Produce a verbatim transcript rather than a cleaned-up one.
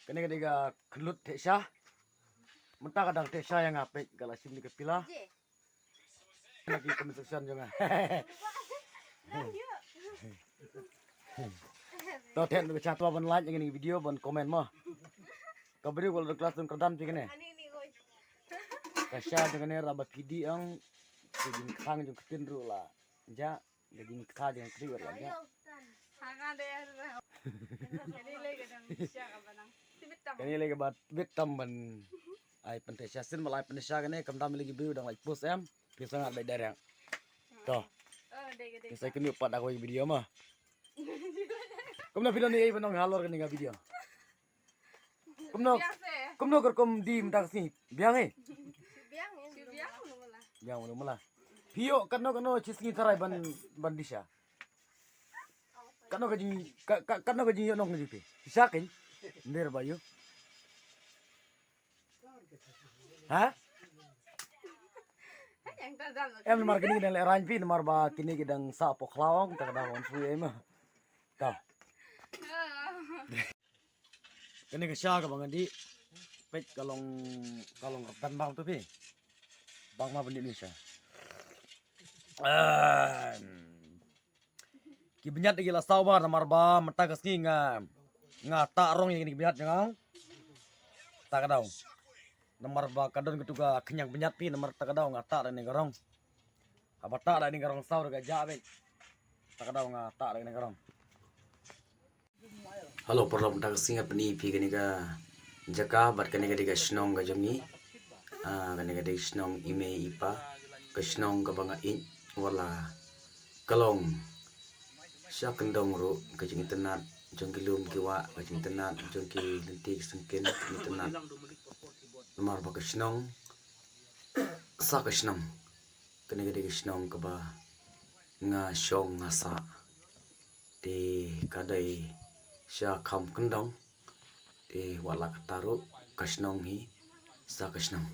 Kane ka dei ka khynlut theh sha. Mynta ka dang theh sha ïa nga, peit ka la shim ïa ka pila. Na ki comment section jong nga. To theh, to sha, to ban like ïa kane ka video, ban comment mo. Ka briew ka la dei klas tun kyrdan phi kane. Ka sha jong kane ra ba phi dih ong. Ka jingkhang jong ka ktien ruh la jah. Ka jingkhang jong ka ktien ruh la jah. Kane lei kaba tbit tam ban ai pyntheh sha, sien ba la ai pyntheh sha kane, khamtam lei ki briew dang la post em. Phi sa ngat beit direct. To. Phi sa kynduh pat da kawei ka video mo. Kumno phi don ei ban ong halor kane ka video? Kumno, kumno ka rukom dih mynta ka sngi? Biang eh? Biang mano mala. Phi ïoh katno katno shi sngi tharai ban, ban dih sha? Katno ka jing, ka, ka, katno ka jingïoh nong ka jong phi? Shisha kein. Nder ba ïoh. Ha? Em, namar kine ki dang lehraiñ phi, namar ba kine ki dang sah poh khlaw, ta ka dang wan shu em. Ta. Kane ka sha kaba nga dih. Peit ka long, ka long ratan bang tu phi. Bang ma bendit ni sha. Ah. Ki bniat ki la saw bha namar ba mynta ka sngi nga, nga tah rong ïa kine ki bniat jong nga. Ta ka daw. Namar ba ka don katu ka khñiang bniat phi, namar ta ka daw nga tah da kane ka rong. Haba tah da kane ka rong saw da ka jah beit. Ta ka daw nga tah da kane ka rong. Hello paralok, mynta ka sngi nga pyni phi kane ka jaka bad kane ka dei ka shnong ka jong ngi. Ah, kane ka dei shnong i mei i pa, ka shnong kaba nga ïeit wat la ka long sha kyndong ruh, ka jingitynnad jong ki lum ki wah, ka jingitynnad jong ki lynti ki syngkien, ka jingitynnad. Namar ba ka shnong sha ka shnong, kane ka dei ka shnong kaba nga shong nga sah. Te ka dei sha kham kyndong. Te wat la katta ruh ka shnong hi sha ka shnong.